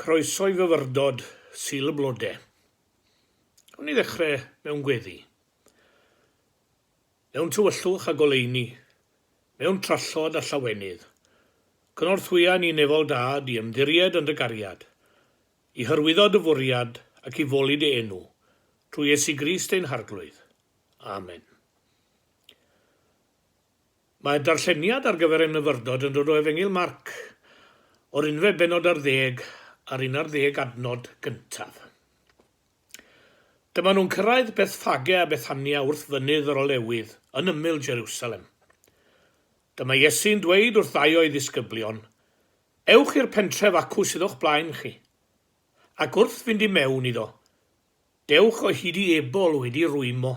croeso i fyfyrdod Sul y Blode. Awn ni ddechrau mewn gweddi. Mewn tywyllwch a goleuni, mewn trallod a llawenydd, cynorthwya ni nefol Dad i ymddiried yn dy gariad, i hyrwyddo dy fwriad ac i foli dy enw, trwy Iesu Grist ein Harglwydd. Amen. Mae'r darlleniad ar gyfer ein myfyrdod yn dod o Efengyl Marc, o'r unfed bennod ar ddeg a'r unarddeg adnod gyntaf. Dyma nhw'n cyrraedd Bethffage a Bethania wrth Fynydd yr Olewydd, yn ymyl Jeriwsalem. Dyma Iesu'n dweud wrth ddau o'i ddisgyblion, Ewch i'r pentref acw sydd o'ch blaen chi, ac wrth fynd i mewn iddo, dewch o hyd i ebol wedi rwymo.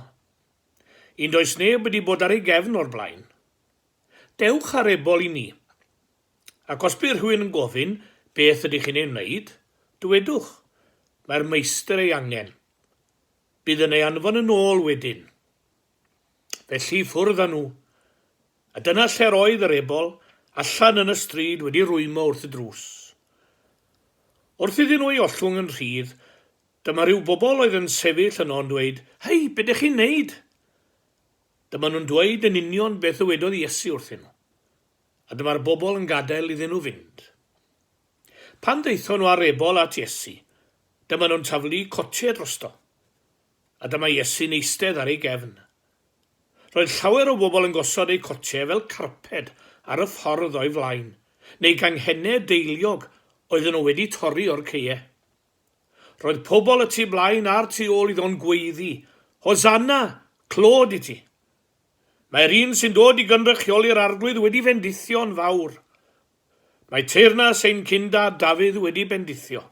Un does neb wedi bod ar ei gefn o'r blaen. Dewch â'r ebol i ni. Ac os bydd rhywun yn gofyn, 'Beth ydych chi'n ei wneud? dywedwch, 'Mae'r meistr ei angen. Bydd yn ei anfon yn ôl wedyn. Felly, ffwrdd â nhw. A dyna lle'r oedd yr ebol, allan yn y stryd wedi rwymo wrth y drws. Wrth iddyn nhw ei ollwng yn rhydd, Dyma ryw bobl oedd yn sefyll yno yn dweud, Hei, be dych chi'n neud? Dyma nhw'n dweud yn union beth ddywedodd Iesu wrthyn nhw. A dyma'r bobl yn gadael iddyn nhw fynd. Pan ddaethon nhw â'r ebol at Iesu, dyma nhw'n taflu cotiau drosto. A dyma Iesu'n eistedd ar ei gefn. Roedd llawer o bobl yn gosod eu cotiau fel carped ar y ffordd o'i flaen, neu ganghennau deiliog oedden nhw wedi torri o'r caeau. Roedd pobl y tu blaen a'r tu ôl iddo'n gweiddi, Hosanna! Clod i ti! Mae'r un sy'n dod i gynrychioli'r Arglwydd wedi fendithio'n fawr. Mae teyrnas ein cyn-dad Dafydd wedi bendithio.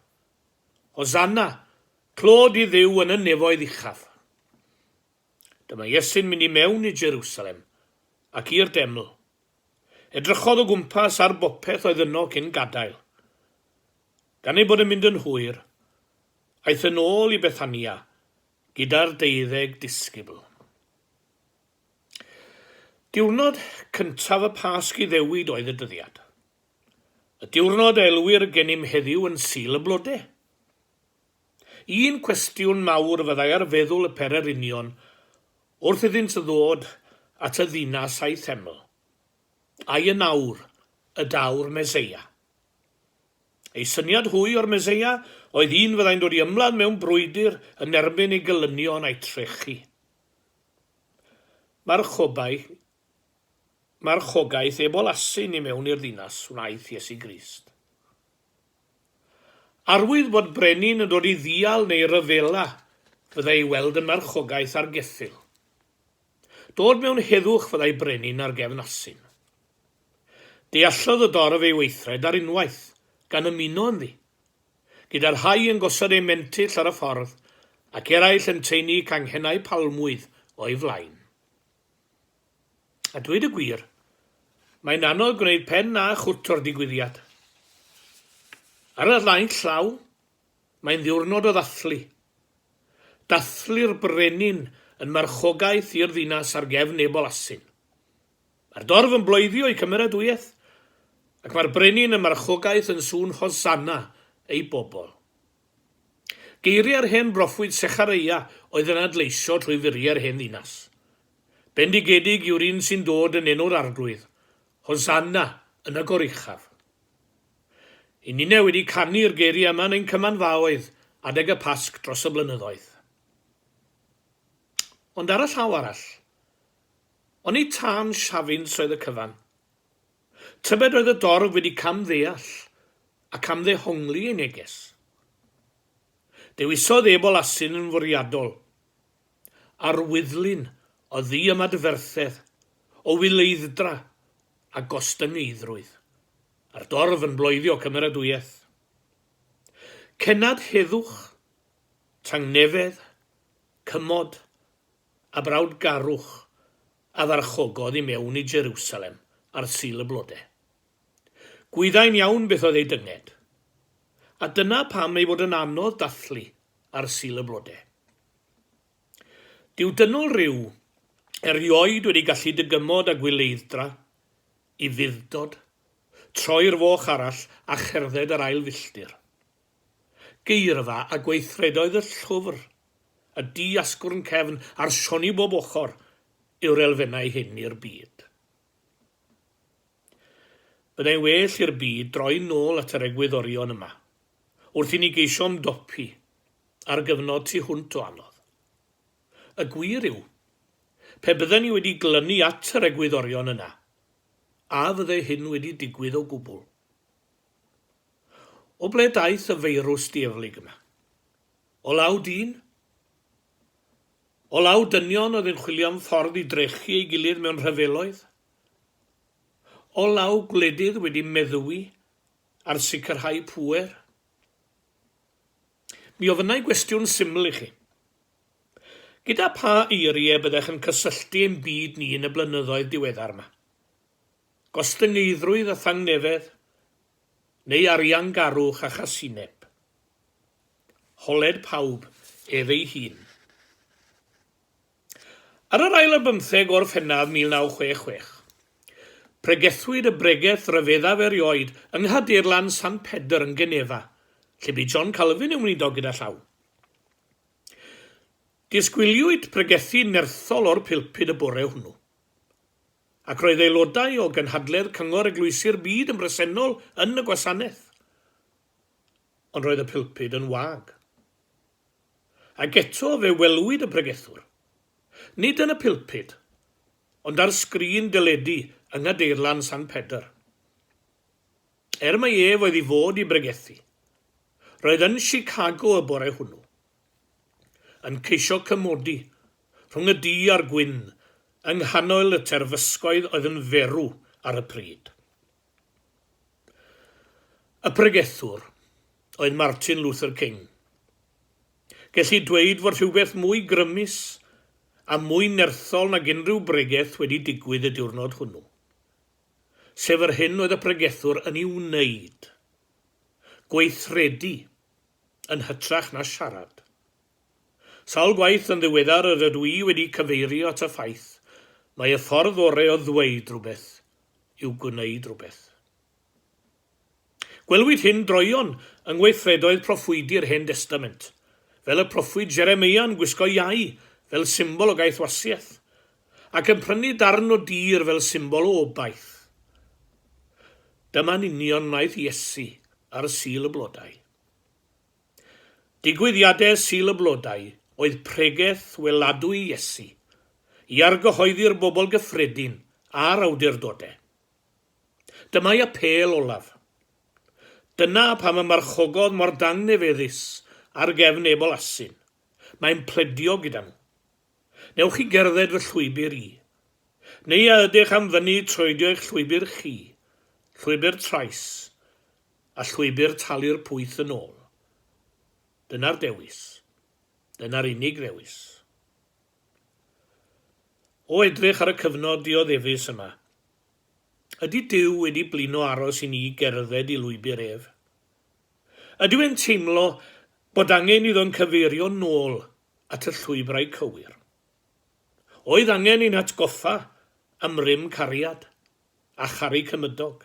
Hosanna! Clod i Dduw yn y nefoedd uchaf. Dyma Iesu'n mynd i mewn i Jerusalem ac i'r deml. Edrychodd o gwmpas ar bopeth oedd yno cyn gadael. Gan ei bod yn mynd yn hwyr, aeth yn ôl i Bethania gyda'r deuddeg disgybl. Diwrnod cyntaf y Pasg Iddewid oedd y dyddiad. Y diwrnod a elwir gennym heddiw yn Sul y Blode. Un cwestiwn mawr fyddai ar feddwl y pererinion wrth iddynt ddod at y ddinas a'i theml. Ai yn awr y daw'r Meseia? Eu syniad hwy o'r Meseia oedd un fyddai'n dod i ymladd mewn brwydr yn erbyn ei gelynion a'i trechu. Marchobai, marchogaeth ebol asyn i mewn i'r ddinas wnaeth Iesu Grist. Arwydd bod brenin yn dod i ddial neu ryfela fyddai ei weld yn marchogaeth ar geffyl. Dod mewn heddwch fyddai brenin ar gefn asyn. Deallodd y dorf ei weithred ar unwaith, gan ymuno ynddi, gyda rhai yn gosod eu mentyll ar y ffordd ac eraill yn taenu canghennau palmwydd o'i flaen. A dweud y gwir, mae'n anodd gwneud pen a chwt o'r digwyddiad. Ar y naill llaw, mae'n ddiwrnod o ddathlu. Dathlu'r brenin yn marchogaeth i'r ddinas ar gefn ebol asyn. Mae'r dorf yn bloeddio eu cymeradwyaeth, ac mae'r brenin yn marchogaeth yn sŵn Hosanna ei bobl. Geiriau'r hen broffwyd Sechareia oedd yn adleisio trwy furiau'r hen ddinas. Bendigedig yw'r un sy'n dod yn enw'r Arglwydd, Hosanna yn y goruchaf. I ninne wedi canu'r geiriau yma yn ein cymanfaoedd adeg y Pasg dros y blynyddoedd. Ond ar y llaw arall, Onid tân siafins oedd y cyfan? Tybed oedd y dorf wedi camddeall a camddehongli ei neges? Dewisodd ebol asyn yn fwriadol. Arwyddlun o ddiymadferthedd, o wyleidd-dra a gostyngeiddrwydd, a'r dorf yn bloeddio cymeradwyaeth. Cennad heddwch, tangnefedd, cymod, a brawdgarwch a farchogodd i mewn i Jeriwsalem ar Sul y Blode. Gwyddai'n iawn beth oedd ei dynged, a dyna pam ei fod yn anodd dathlu ar Sul y Blode. Dyw dynol ryw erioed wedi gallu dygymod â gwyleidd-dra, ufudd-dod, troi'r foch arall a cherdded yr ail filltir. Geirfa a gweithredoedd y llwfr, y di-asgwrn cefn a'r sioni bob ochr yw'r elfennau hyn i'r byd. Byddai'n well i'r byd droi nôl at yr egwyddorion yma, wrth i ni geisio ymdopi ar gyfnod tu hwnt o anodd. Y gwir yw, pe bydden ni wedi glynu at yr egwyddorion yna, a fyddai hyn wedi digwydd o gwbl? O ble daeth y feirws dieflig yma? O law dyn? O law dynion oedd yn chwilio am ffordd i drechu ei gilydd mewn rhyfeloedd? O law gwledydd wedi meddwi ar sicrhau pŵer? Mi ofynnai gwestiwn syml i chi. Gyda pha eiriau byddech yn cysylltu ein byd ni yn y blynyddoedd diweddar yma? Gostyngeiddrwydd a thangnefedd, neu ariangarwch a chasineb. Holed pawb ef ei hun. Ar yr ail ar bymtheg o Orffennaf 1966, pregethwyd y bregeth ryfeddaf erioed yng Nghadeirlan San Pedr yn Genefa, lle bu John Calvin yn weinidog gyda llaw. Disgwyliwyd pregethu nerthol o'r pulpud y bore hwnnw. Ac roedd aelodau o Gynhadledd Cyngor Eglwysi'r Byd yn bresennol yn y gwasanaeth. Ond roedd y pulpud yn wag. Ac eto fe welwyd y pregethwr. Nid yn y pulpud, ond ar sgrin deledu yng Nghadeirlan San Pedr. Er mai ef oedd i fod i bregethu, roedd yn Chicago y bore hwnnw, yn ceisio cymodi rhwng y du a'r gwyn yng nghanol y terfysgoedd oedd yn ferw ar y pryd. Y pregethwr oedd Martin Luther King. Gellid dweud fod rhywbeth mwy grymus a mwy nerthol nag unrhyw bregeth wedi digwydd y diwrnod hwnnw, sef yr hyn oedd y pregethwr yn ei wneud, gweithredu yn hytrach na siarad. Sawl gwaith yn ddiweddar yr ydw i wedi cyfeirio at y ffaith mai y ffordd orau o ddweud rhywbeth yw gwneud rhywbeth. Gwelwyd hyn droeon yng ngweithredoedd proffwydi'r Hen Destament, fel y proffwyd Jeremeia'n gwisgo iau fel symbol o gaethwasiaeth, ac yn prynu darn o dir fel symbol o obaith. Dyma'n union wnaeth Iesu ar Sul y Blodau. Digwyddiadau Sul y Blodau oedd pregeth weladwy Iesu i argyhoeddi'r bobl gyffredin a'r awdurdodau. Dyma'i apêl olaf. Dyna pam y marchogodd mor dangnefeddus ar gefn ebol asyn. Mae'n pledio gyda nhw. Newch chi gerdded fy llwybr i? Neu a ydych am fynnu troedio eich llwybr chi, llwybr trais, a llwybr talu'r pwyth yn ôl. Dyna'r dewis. Dyna'r unig ddewis. O edrych ar y cyfnod dioddefus yma, ydy Duw wedi blino aros i ni gerdded i lwybr ef? Ydyw e'n teimlo bod angen iddo'n cyfeirio nôl at y llwybrau cywir? Oedd angen ein hatgoffa am rym cariad a charu cymydog?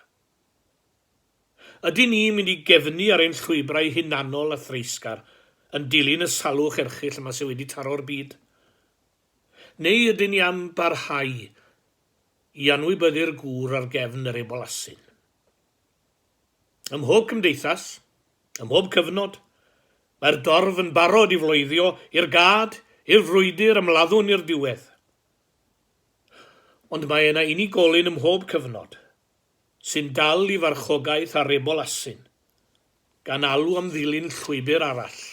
Ydyn ni'n mynd i gefnu ar ein llwybrau hunanol a threisgar yn dilyn y salwch erchyll yma sydd wedi taro'r byd? Neu ydyn ni am barhau i anwybyddu'r gŵr ar gefn yr ebol asyn? Ym mhob cymdeithas, ym mhob cyfnod, mae'r dorf yn barod i floeddio i'r gad, i'r frwydr, ymladdwn i'r diwedd. Ond mae yna unigolyn ym mhob cyfnod sy'n dal i farchogaeth ar ebol asyn, gan alw am ddilyn llwybr arall.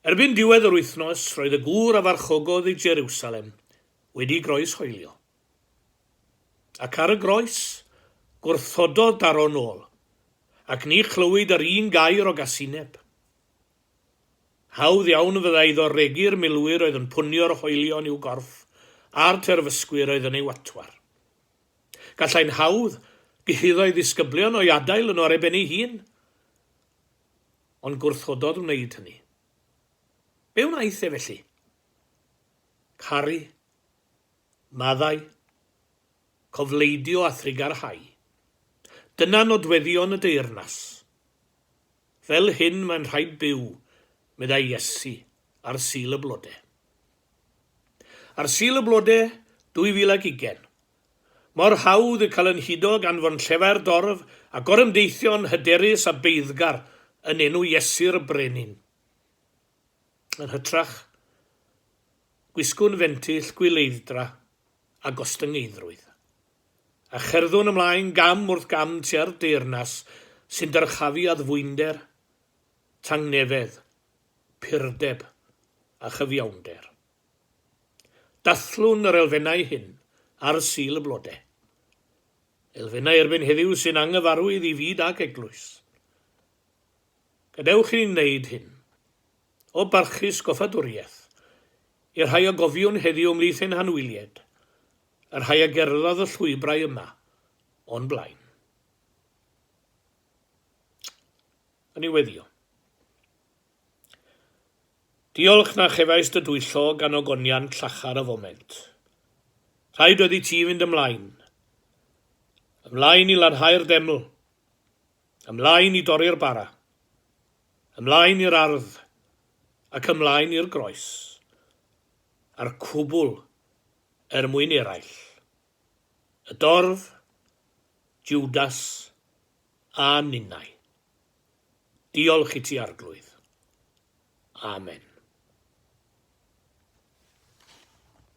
Erbyn diwedd yr wythnos, roedd y gŵr a farchogodd i Jeriwsalem wedi groeshoelio. Ac ar y groes, gwrthododd daro nôl, ac ni chlywyd yr un gair o gasineb. Hawdd iawn fyddai iddo regi'r milwyr oedd yn pwnio'r hoelion i'w gorff a'r terfysgwyr oedd yn ei watwar. Gallai'n hawdd gyhuddo'i ddisgyblion o'i adael yno ar ei ben ei hun. Ond gwrthododd wneud hynny. Be wnaeth e felly? Caru, maddau, cofleidio a thrugarhau. Dyna nodweddion y deyrnas. Fel hyn mae'n rhaid byw, meddai Iesu ar Sul y Blode. Ar Sul y Blode 2020, mor hawdd yw cael yn hudo gan fonllefau'r dorf a gorymdeithio'n hyderus a beiddgar yn enw Iesu'r Brenin. Yn hytrach, gwisgwn fentyll gwyleidd-dra a gostyngeiddrwydd, a cherddwn ymlaen gam wrth gam tua'r deyrnas sy'n dyrchafu addfwynder, tangnefedd, purdeb a chyfiawnder. Dathlwn yr elfennau hyn ar Sul y Blode. Elfennau erbyn heddiw sy'n anghyfarwydd i fyd ac eglwys. Gadewch i ni wneud hyn, o barchus goffadwriaeth, i'r rhai a gofiwn heddiw ymhlith ein hanwyliaid, y rhai a gerddodd y llwybrau yma o'n blaen. Yn i weddio. Diolch na chefais dy dwyllo gan ogoniant llachar y foment. Rhaid oedd i ti fynd ymlaen. Ymlaen i lanhau'r deml. Ymlaen i dorri'r bara. Ymlaen i'r ardd. Ac ymlaen i'r groes. A'r cwbl er mwyn eraill. Y dorf, Judas a ninnau. Diolch i ti Arglwydd. Amen.